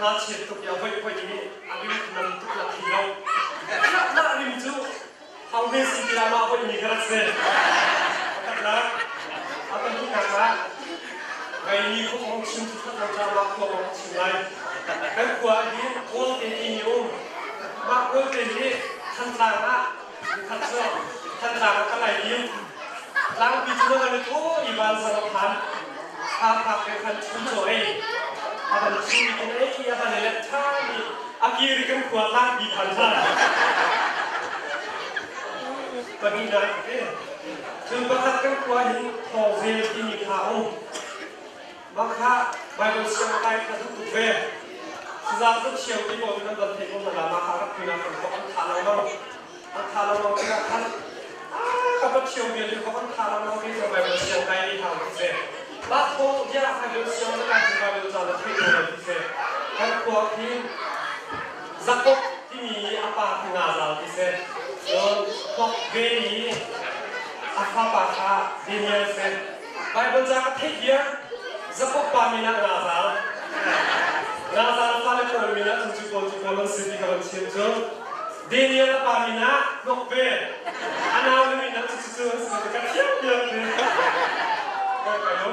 Hna chiat tuk i a voih voih i a rim nam tuk la thi lo. Nah rim cu hau ve si ti mah voih mi ka rak si. Pakhatnak, a pahnihnak ah Ngaimi khua kong chim cu that lo caah mah khua kong ka chim lai. Kan khua hi Kawlte timi um. Mah Kawlte hi Thantlang ah nikhat cu Thantlang ah ka lai lim. Tlangpi cu kan i thaw i vansang a phan. Tha phak he khan chuncaw ei. A van chu i kan ei i a van i let ṭhan i a kir i kan khua tlangpi phan ṭhan. Pahnihnak Cun pakhat kan khua hin Thawngzel timi kha a um. Mah kha Baibal siang kai kha duh tuk ve. Sazang cu ṭhio ti pawl in an van theih ko hna la mah kha rak tunak kan kok an tha lengmang. An tha lengmang tikah khan ka pa ṭhio vial in kok an tha lengmang kei cu Baibal siang kai ni hau ti si. Mah thawng bia Baibal siang na kai cu Baibal ca na theih ko lai ti si. Kan khua khi Zakok timi a pa khi nga-zal ti si. Cun Hnok ve i a fapa kha Daniel si. Baibal ca ka theih viar Zakok pa min ah nga-zal. Nga-zal fale pawl min ah cun cu pawl cu pawl an si ti ka van chim cu. Daniel a pa min ah Hnok ve. A nau le min ah cu cu cu an si ti ka thiam viar ti. Ka kai lo.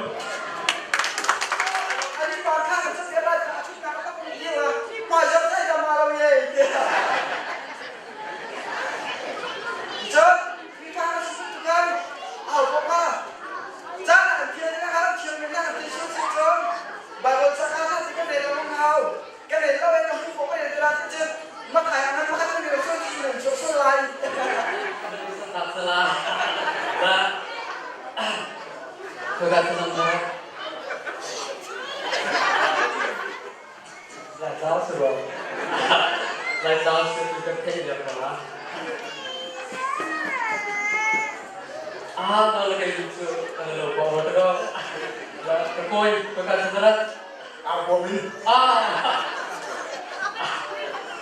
Ani pa kha ka chat lai kha a chutnak a tak mi ding ah pa zong sai da ma lo ye ti. Cun Khrihfa kan si tukan au ko ka caan an thian na kan thian mi na ti su si cun Bible sa ka sa ti kan nei lo hau kan nei lo en hu ko kan nei la ti cun mathai ang ma kan nei lo su ti nan su su lai. Tak sala. Da. Ko ka thanam na. Laitlang si rua. Laitlang si tu kan theih lio ko la. Ah, na la kai cu kan lo ko ma to. La ka koi ko ka thanara. Arbomi. Ah.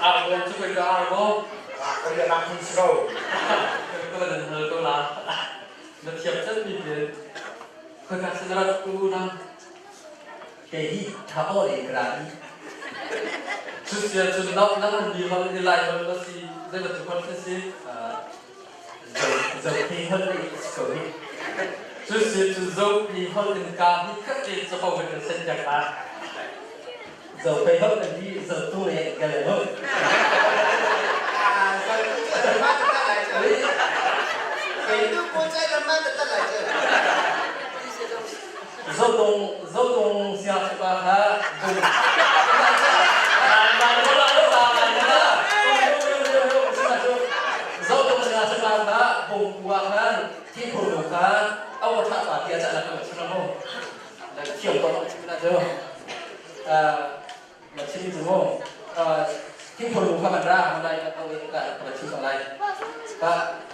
Arbom cu koi ka arbom. Ah, ka rian ah hun si ko. Ka van hal ko la. Na thiam chan mi te. Khoi ka thanara ku na. Kei hi tha aw le ka ra i. Cusia cun nau nang an mi hol hi lai hol na si zei bantuk hol na si? Zo zo hol le si ko hi. Cusia cun zo pi hol in ka hi khat te capo in kan sen piak la. Zo pei hol kan hi zo tu le gale hol. Ah, zo tu ma ta lai che. Kei tu po chai ma ta lai che. Zodong zodong siangpa kha bung Zodong siangpa kha bung kua khan thingphur nu kha aw tha pa tia cha la ka chim mo la thiam ko chim na jo na chim chu mo thingphur nu kha man ra man lai ka ka ka chim lai ka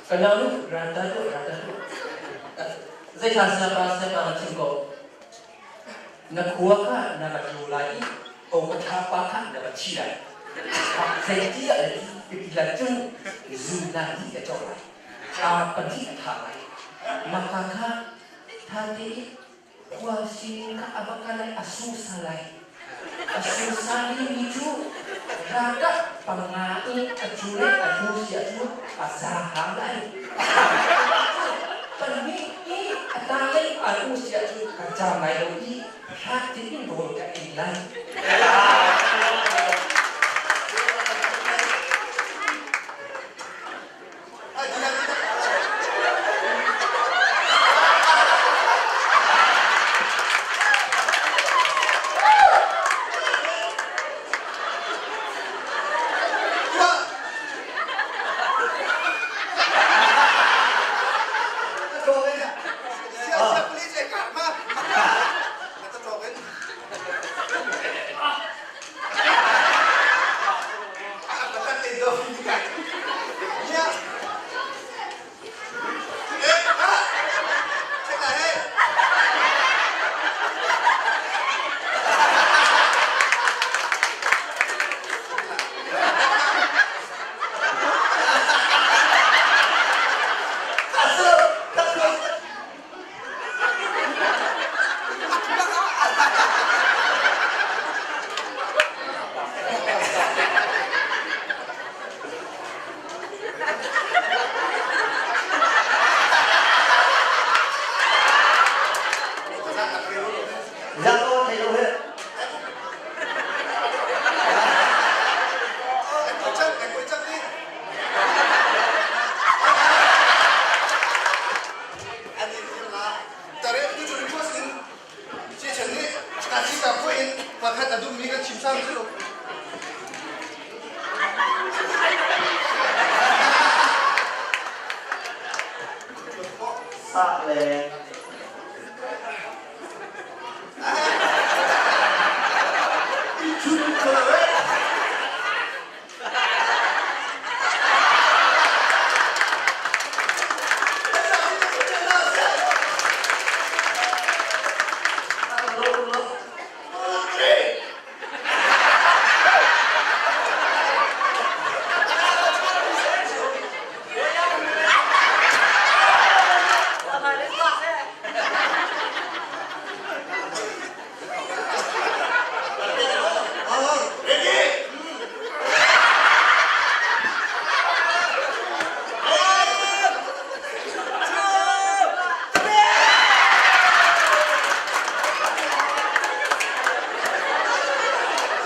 ka nau nu ra ta tu ra ta tu Zeithla siapa siapa na chim ko. Na khua kha na va tlu lai i o ka tha pa kha na va chi lai. Zeiti ah le ti ti lan cun zu na di a cawk lai. A pahnih a tha lai. Maka kha tha te i khua sining kha a va kal lai a susa lai. A susa mi mi cu ralkap panga in a cu le a hnu sia cu a za hang lai. Pahnih i a tanglei a hnu sia cu ka caam lai lo i hrat in rawl ka ei lai. Pakhat a dummi kan chim sam cu. Sah le.